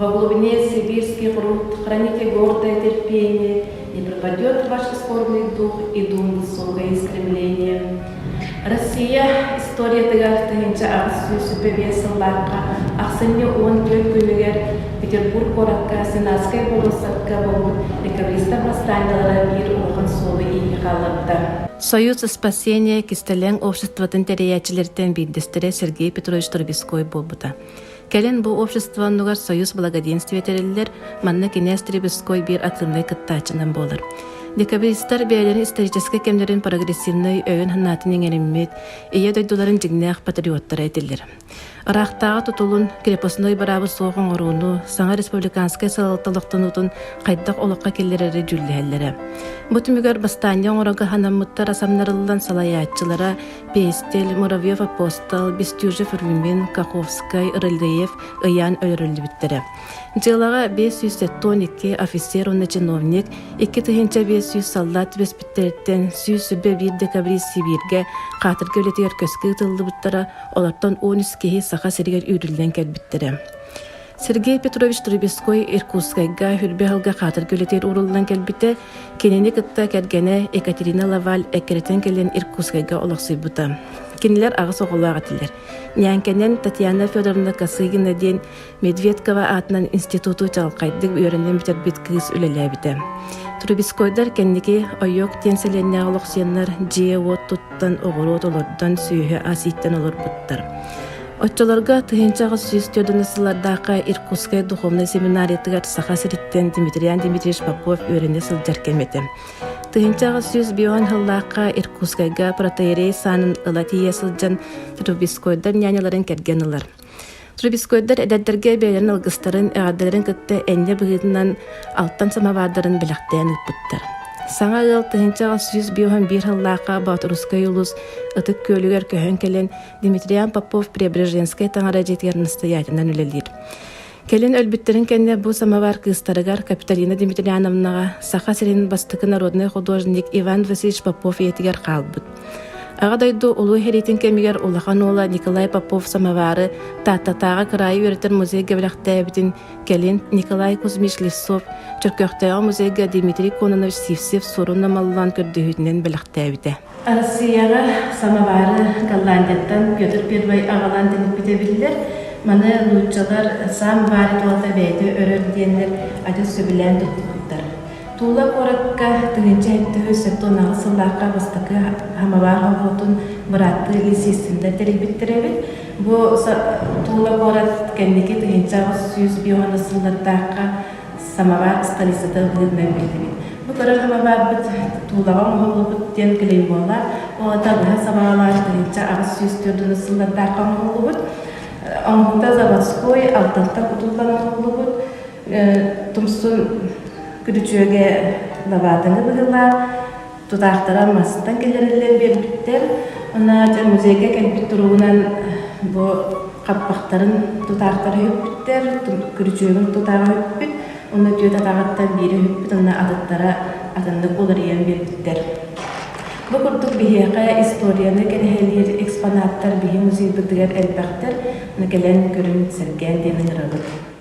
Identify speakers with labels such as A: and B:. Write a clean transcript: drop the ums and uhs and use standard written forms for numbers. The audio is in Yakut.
A: Во глубине сибирских руд храните гордое терпение, не пропадет ваш скорбный дух и дум высокое стремление. Россия историятыгар 1885 сыллаахха ахсынньы 14 күнүгэр Петербург куоракка Сенатскай болуоссакка буолбут декабристар бастаанньалара биир улахан суолу-ииһи хаалларбыта. Союз спасения кистэлэҥ обществотын тэрийээччилэриттэн биирдэстэрэ Сергей Петрович Трубецкой буолбута. Кэлин бу общество оннугар Союз благоденствия тэриллэр, манна кинээс Трубецкой биир активнай кыттааччынан буолар. Декабристар бэйэлэрин историческай кэмнэрин прогрессивнай өйүн-санаатын иҥэриммит, Ийэ дойдуларын дьиҥнээх патриоттара этилэр. Ыраахтааҕы тутулун, крепостной быраабы суох оҥорууну, саҥа республиканскай салалта олохтонуутун хайдах олоххо киллэрэри дьүүллэһэллэрэ. Бу түмүгэр бастаанньа оҥорорго ханаммыттар асамнарыллан салайааччылара Пестель, Муравьев Апостол, Бестужев Румин, Каховскай, Рылеев ыйаан өлөрүллүбүттэрэ. Дьыалаҕа 572 офицер уонна чиновник, 2500 саллаат түбэспиттэриттэн 121 декабрист Сибииргэ хаатырга үлэтигэр көскө ыытыллыбыттара, олортон 13 киһи Саха сиригэр үүрүллэн кэлбиттэрэ. Сергей Петрович Трубецкой Иркутскайга Хүрбэ ыалга хаатырга үлэтигэр ууруллан кэлбитэ, кинини кытта кэргэнэ Екатерина Лаваль эккирэтэн кэлэн Иркутскайга олохсуйбута. Кинилэр аҕыс оҕолоох этилэр. Ньээҥкэнэн Татьяна Федоровна Косыгина диэн Медведкова аатынан институту чаҕылхайдык үөрэнэн бүтэрбит кыыс үлэлээбитэ. Трубецкойдар кэнники Ойуок диэн сэлиэнньэҕэ олохсуйаннар дьиэ-уот туттан, оҕуруот олордон, сүөһү ас ииттэн олорбуттар. Оччолорго 1844 сыллардаахха Иркутскай духовнай семинариятыгар Саха сириттэн Дмитриан Дмитриевич Попов үөрэнэ сылдьар кэм этэ. 1805 сыллаахха Иркутскайга протоиерей саанын ыла тиийэ сылдьан Трубецкойдар няняларын кэргэн ылар. Трубецкойдар эдэрдэргэ бэйэлэрин алгыстарын, эҕэрдэлэрин кытта энньэ быһыытынан алтан самовардарын бэлэхтээн ыыппыттар. Саҥа ыал 1851 сыллаахха Боотурускай улуус Ытык Күөлүгэр көһөн кэлэн Дмитриан Попов Преображенскай таҥара дьиэтигэр настоятельынан үлэлиир. Кэлин өлбүттэрин кэннэ бу самовар кыыстарыгар Капиталина Дмитриановнаҕа Саха сирин бастакы народнай художник Иван Васильевич Попов ийэтигэр хаалбыт. Аҕа дойду Улуу сэриитин кэмигэр улахан уола Николай Попов самовары Тааттатааҕы кыраайы үөрэтэр музейга бэлэхтээбитин кэлин Николай Кузьмич Лесов Чөркөөхтөөҕү музейга Дмитрий Кононович Сивцев суорун омоллоон көрдөһүүтүнэн бэлэхтээбитэ. Арассыыйаҕа самовары Голландияттан Петр Первый аҕалан тэниппитэ биллэр. Маны нууччалар сам варит уолата бэйэтэ өрөр диэннэр адьас сөбүлээн туттубуттар. Тула куоракка 1778 сыллаахха бастакы самовар оһуотун бырааттыы Лисициннэр тэрийбиттэр эбит. Бу Тула куорат кэнники 1850 сыллардаахха самовар столицата быһыытынан биллибит. Бу көрөр самоварбыт Тулаҕа оҥоһуллубут диэн клеймолаах, ол аата быһа сабаҕалаан 1804 сыллардаахха оҥоһуллубут. Оҥоһуута заводской алтантан кутуллан оҥоһуллубут. Тумсун күрүчүөгэ лабаатыҥы быһыылаах, тутаахтара мастан киллэриллэн биэрбиттэр. Уонна дьэ музейга кэлбит туругунан бу хаппахтарын тутаахтара үһүппүттэр, күрүчүөгүн тутааҕа үһүппүт, уонна түөрт атаҕыттан биири үһүппүт уонна атыттара атыннык уларыйан биэрбиттэр. Бу курдук биһиэхэ историяны кэрэһэлиир экспонаттар биһи музейбытыгар элбэхтэр, кэлэн көрүн, сэргээн диэн ыҥырабыт.